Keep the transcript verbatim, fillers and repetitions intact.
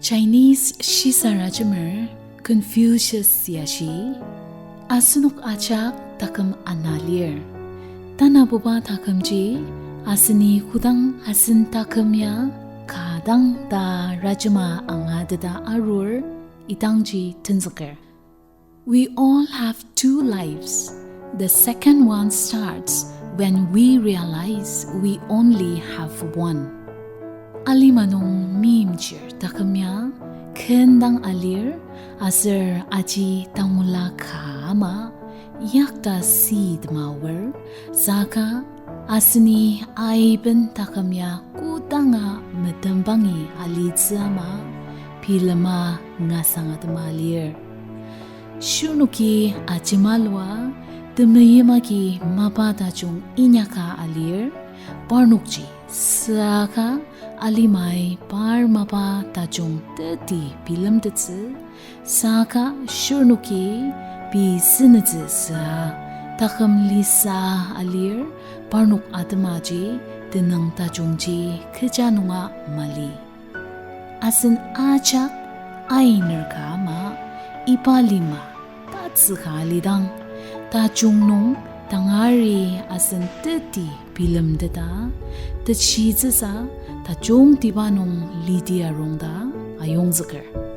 Chinese shisarajemer Confucius ya shi, asenok ajak taküm ana lir. Tanabuba takümji aseni kodang asen taküm ya ka dang ta rajema angateta arur, idangji tenzüker. We all have two lives. The second one starts when we realize we only have one. Alima nung meimchir taküm ya ken dang alir, aser aji tangula ka ama, yakta sitema aor, saka aseni aiben taküm ya kodanga metembangi alitsü ama, bilema ngasangatema lir. Shirnoki ajemalua temeim agi mapa tajung inyaka alir, parnokji süaka alimai par mapa tajung teti bilemtettsü, saka shirnoki pei senütsü süa taküm lisa alir, parnok atemaji tenüng tajungji kecha nunga mali. Asen ajak ainer ka ama, iba lima tatsüka alidang, tajung nung tangari asen teti bilemteta, techitsüsa tajungtiba nung lidi arung ta ayongzüker.